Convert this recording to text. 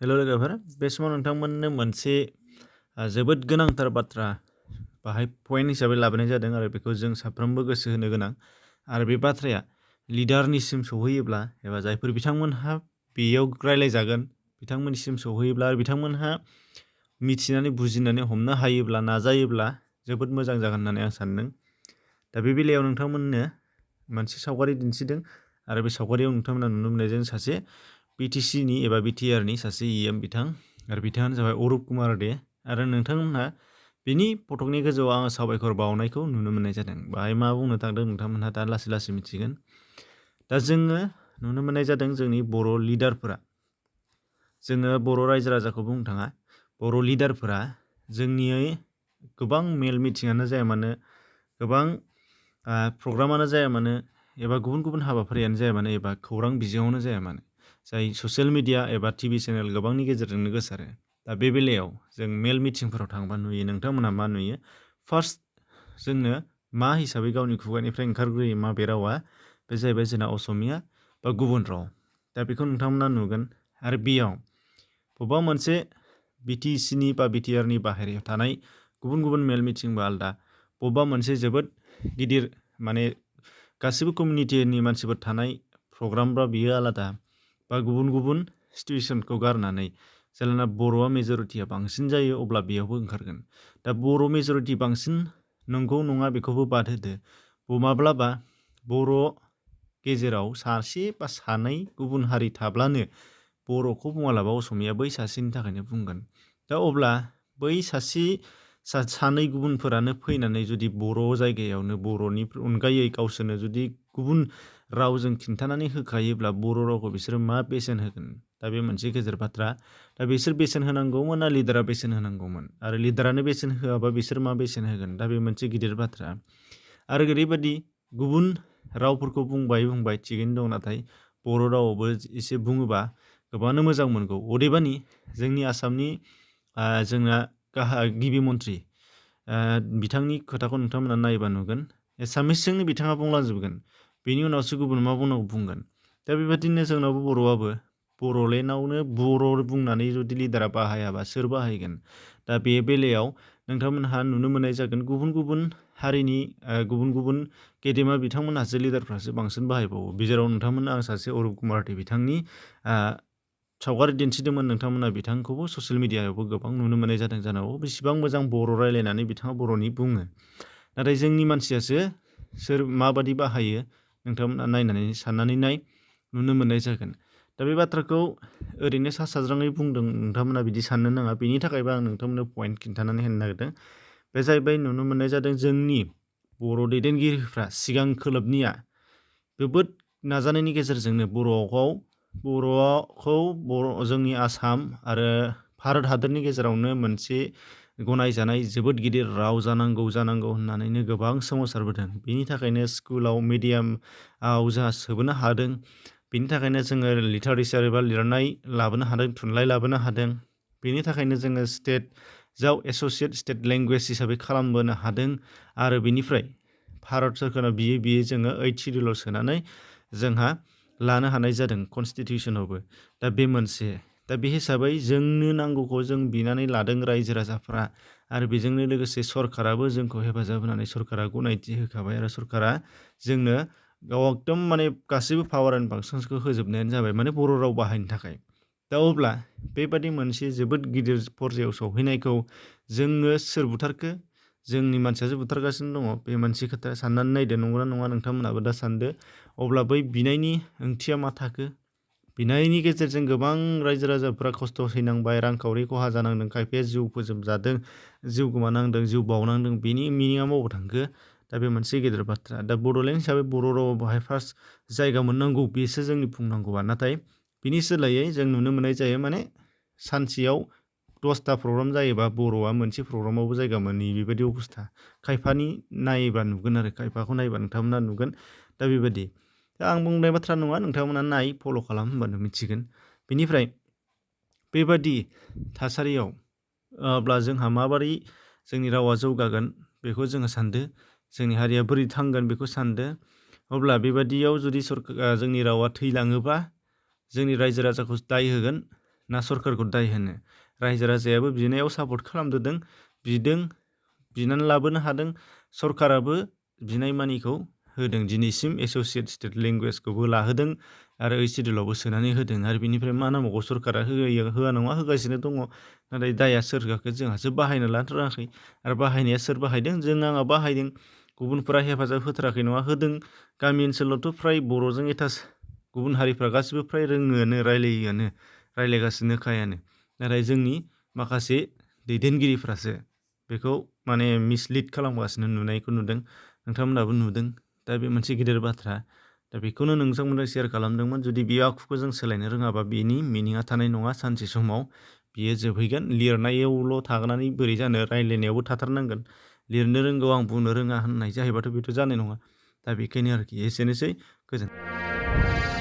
हेल' लोगोफोर बे समाव नोंथांमोननो मोनसे जोबोद गोनांथार बाथ्रा बाहाय पइन्ट हिसाबै लाबोनाय जादों आरो बेखौ जों साफ्रोमबो गोसो होनो गोनां आरो बे बाथ्राया लिडारनिसिम सौहैयोब्ला एबा जायफोर बिथांमोनहा बेयाव रायलायजागोन बिथांमोननिसिम सौहैयोब्ला आरो बिथांमोनहा मिथिनानै बुजिनानै हमनो हायोब्ला नाजायोब्ला जोबोद मोजां जागोन होननानै आं सान्दों। दा बे बेलायाव नोंथांमोननो मोनसे सावगारि दिन्थिदों आरो बे सावगारियाव नोंथांमोना नुनो मोननायजों सासे बिटिसिनि एबा बिटिआरनि सासे बिथां आरो बिथाङानो जाबाय अरुप कुमार दे आरो नोंथांमोनहा बेनि फटकनि गोजौआव आङो साबायखर बावनायखौ नुनो मोननाय जादों। बाहाय मा बुंनो थांदों नोंथांमोनहा दा लासै लासै मिथिगोन। दा जोङो नुनो मोननाय जादों जोंनि बर' लिडारफोरा, जोङो बर' रायजो राजाखौ बुंनो थाङा, बर' लिडारफोरा जोंनि गोबां मेल मिटिङानो जाया मानो, गोबां प्रग्रामानो जाया मानो एबा गुबुन गुबुन हाबाफारियानो जाया मानो एबा खौरां बिजोङावनो जाया मानो, जाय ससियेल मिडिया एबा टिभि चेनेल गोबांनि गेजेरजोंनो गोसारो। दा बे बेलायाव जों मेल मिटिंफोराव थांबा नुयो, नोंथांमोनहा मा नुयो? फार्स्ट जोंनो मा हिसाबै गावनि खुगानिफ्राय ओंखारग्रोयो माबे रावा? बे जाहैबाय जोंना असमिया बा गुबुन राव। दा बेखौ नोंथांमोना नुगोन आरो बेयाव बबेबा मोनसे बिटिसिनि बा बिटिआरनि बाहेरायाव थानाय गुबुन गुबुन मेल मिटिंबा आलदा, बबेबा मोनसे जोबोद गिदिर माने गासिबो कमिउनिटिनि मानसिफोर थानाय प्रग्रामबा बियो आलादा, बा गुबुन गुबुन सिटुएसनखौ गारनानै जेब्ला बर'आ मेजरिटिया बांसिन जायो अब्ला बेयावबो ओंखारगोन। दा बर' मेजरिटि बांसिन नंगौ नङा बेखौबो बाद होदो, माब्लाबा बर' गेजेराव सासे बा सानै गुबुन हारि थाब्लानो बर'खौ बुङालाबा असमिया बै सासेनि थाखायनो बुंगोन। दा अब्ला बै सानै गुबुनफोरानो फैनानै जुदि बर' जायगायावनो बर'नि अनगायै गावसोरनो जुदि गुबुन रावजों खिन्थानानै होखायोब्ला बर' रावखौ बिसोरो मा बेसेन होगोन? दा बे मोनसे गेजेर बाथ्रा। दा बिसोर बेसेन होनांगौमोन ना लिडारा बेसेन होनांगौमोन? आरो लिडारानो बेसेन होआबा बिसोर मा बेसेन होगोन? दा बे मोनसे गिदिर बाथ्रा। आरो ओरैबायदि गुबुन रावफोरखौ बुंबाय थिगैनो दं, नाथाय बर' रावावबो एसे बुङोबा गोबाङानो मोजां मोनगौ। अदेबानि जोंनि आसामनि जोंना गिबि मन्थ्रि बिथांनि खोथाखौ नोंथांमोना नायोबा नुगोन, एसामिसजोंनो बिथाङा बुंलांजोबगोन, बेनि उनावसो गुबुन मा बुंनांगौ बुंगोन। दा बेबायदिनो जोंनावबो बर'आबो बर'लेण्डआवनो बर' बुंनानै जुदि लिडारा बाहायाबा सोर बाहायगोन? दा बे बेलायाव नोंथांमोनहा नुनो मोननाय जागोन गुबुन गुबुन हारिनि गुबुन गुबुन गेदेमा बिथांमोनहासो लिडारफ्रासो बांसिन बाहायबावो। जेराव नोंथांमोना आं सासे अरुप कुमार दे बिथांनि सावगारि दिन्थिदोंमोन, नोंथांमोना बिथांखौबो ससियेल मिडियायावबो गोबां नुनो मोननाय जादों जानांगौ। बेसेबां मोजां बर' रायलायनानै बिथाङा बर'नि बुङो। नाथाय जोंनि मानसियासो सोर माबादि बाहायो नोंथांमोना नायनानै साननानै नुनो मोननाय जागोन। दा बे बाथ्राखौ ओरैनो सा साज्राङै बुंदों, नोंथांमोना बिदि साननो नाङा। बेनि थाखायबो आं नोंथांमोननो पइन्ट खिन्थानानै होनो नागिरदों। बे जाहैबाय नुनो मोननाय जादों जोंनि बर' दैदेनगिरिफ्रा सिगां खोलोबनिया जोबोद नाजानायनि गेजेरजोंनो बर'खौ जोंनि आसाम आरो भारत हादरनि गेजेरावनो मोनसे गनायजानाय जोबोद गिदिर राव जानांगौ होननानैनो गोबां सोमावसारबोदों। बेनि थाखायनो स्कुलाव मिडियामआव जोंहा सोबोनो हादों। बेनि थाखायनो जोङो लिटारेचार एबा लिरनाय लाबोनो हादों, थुनलाइ लाबोनो हादों। बेनि थाखायनो जोङो स्टेटआव एस'सियेट स्टेट लेंगुवेज हिसाबै खालामबोनो हादों। आरो बेनिफ्राय भारत सोरखारा बियै जोङो 8 सिडिउलाव सोनानै जोंहा लानो हानाय जादों कनस्टिटिउसनावबो। दा बे मोनसे। दा बे हिसाबै जोंनो नांगौखौ जों बिनानै लादों रायजो राजाफ्रा, आरो बेजोंनो लोगोसे सरकाराबो जोंखौ हेफाजाब होनानै सरकारा गनायथि होखाबाय आरो सरकारा जोंनो एकदम माने गासैबो पावार एन्ड फांसन्सखौ होजोबनायानो जाबाय माने बर' राव बाहायनो थाखाय। दा अब्ला बेबादि मोनसे जोबोद गिदिर पर्यायाव सौहैनायखौ जोङो सोर बुथारखो? जोंनि मानसियासो बुथारगासिनो दङ। बे मोनसे खोथा साननानै नायदो, नंगौना नङा नोंथांमोनाबो दा सानदो। अब्ला बै बिनायनि ओंथिया मा थाखो? बिनायनि गेजेरजों गोबां रायजो राजाफ्रा खस्थ' सैनांबाय, रांखावरि खहा जानांदों, खायफाया जिउ फोजोबजादों, जिउ गोमानांदों, जिउ बावनांदों। बेनि मिनिङा बबाव थांखो? दा बे मोनसे गेदेर बाथ्रा। दा बड'लेण्ड हिसाबै बर' रावा बाहाय फार्स्ट जायगा मोननांगौ, बेसो जोंनि बुंनांगौआ। नाथाय बिनि सोलायै जों नुनो मोननाय जायो माने सानसेयाव 10टा प्रग्राम जायोबा बर'आ मोनसे प्रग्रामावबो जायगा मोनै, बेबायदि अबस्था। खायफानि नायोबा नुगोन आरो खायफाखौ नायोबा नोंथांमोना नुगोन। दा बेबायदि। दा आं बुंनाय बाथ्रा नङा, नोंथांमोना फल' खालाम होनबानो मिथिगोन। बेनिफ्राय बेबादि थासारियाव अब्ला जोंहा माबोरै जोंनि रावा जौगागोन बेखौ जोङो सानदो, जोंनि हारिया बोरै थांगोन बेखौ सानदो। अब्ला बेबादियाव जुदि जोंनि रावा थैलाङोबा जोंनि रायजो राजाखौ दाय होगोन, ना सरकारखौ दाय होनो? रायजो राजायाबो बिनायाव सापर्ट खालामदों, बिनानै लाबोनो हादों। सरकाराबो बिनाय मानिखौ होदों। दिनैसिम एस'सियेट स्टेट लेंगुवेजखौबो लाहोदों आरो ओइथ सिडिउलावबो सोनानै होदों। आरो बिनिफ्राय मा नांबावगौ? सरकारा होआ नङा, होगासिनो दङ। नाथाय दाया सोर होआखै? जोंहासो बाहायनो लाथाराखै। आरो बाहायनाया सोर बाहायदों? आंहा बाहायदों। गुबुनफोरा हेफाजाब होथाराखै नङा, होदों। गामि ओनसोलावथ' फ्राय बर'जों गुबुन हारिफ्रा गासिबो फ्राय रोङोआनो, रायलायोआनो, रायलायगासिनोखायानो। नाथाय जोंनि माखासे दैदेनगिरिफ्रासो बेखौ माने मिसलिड खालामगासिनो, नुनायखौ नुदों। नोंथांमोनहाबो नुदों। दा बे मोनसे गिदिर बाथ्रा। दा बेखौनो नोंथांमोनजों शेयार खालामदोंमोन। जुदि बे आखुखौ जों सोलायनो रोङाबा बेनि मिनिङा थानाय नङा। सानसे समाव बियो जोबहैगोन। लिरनायावल' थानानै बोरै जानो? रायलायनायावबो थाथारनांगोन। लिरनो रोंगौ आं बुंनो रोङा होननाय जाहैबाथ' बेथ' जानाय नङा। दा बेखायनो आरोखि एसेनोसै। गोजोन्थों।